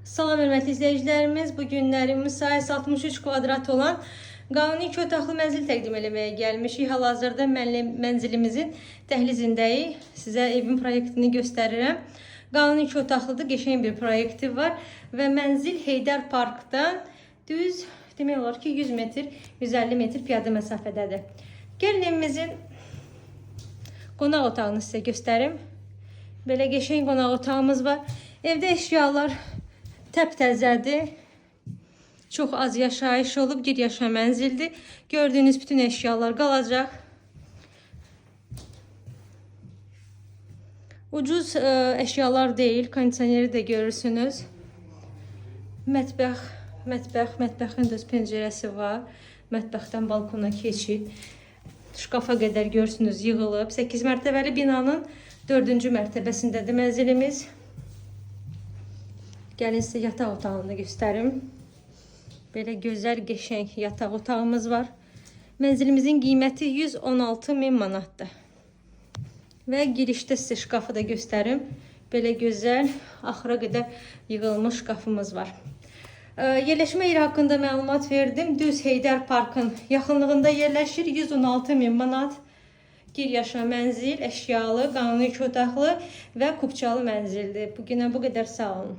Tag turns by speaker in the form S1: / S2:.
S1: Salam hörmətli izləyicilərimiz. Bu günləri sahəsi 63 kvadrat olan qanuni iki otaqlı mənzil təqdim eləməyə gəlmişik. Hal-hazırda mənzilimizin dəhlizindəyik. Sizə evin proyektini göstərirəm. Qanuni iki otaqlıdır, qəşəng bir proyekti var və mənzil Heydər Parkdan düz demək olar ki 100 metr, 150 metr piyada məsafədədir. Gəlin evimizin qonaq otağını sizə göstərim. Belə qəşəng qonaq otağımız var. Evdə əşyalar təptəzədir. Çox az yaşayış olub, gir yaşa mənzildir. Gördüyünüz bütün əşyalar qalacaq. Ucuz əşyalar deyil, kondisioneri də görürsünüz. Mətbəx, mətbəxin də öz pəncərəsi var. Mətbəxdən balkona keçid. Şkafa qədər görürsünüz yığılıb. 8 mərtəbəli binanın 4-cü mərtəbəsindədir mənzilimiz. Gəlin sizə yataq otağını da göstərim. Belə gözəl, qəşəng yataq otağımız var. Mənzilimizin qiyməti 116 min manatdır. Və girişdə sizə şkafı da göstərim. Belə gözəl, axıra qədər yığılmış şkafımız var. Yerləşmə yeri haqqında məlumat verdim. Düz Heydər Parkın yaxınlığında yerləşir. 116 min manat. Gir yaşa mənzil, əşyalı, qanuni iki otaqlı və kupçalı mənzildir. Bugünə bu qədər, sağ olun.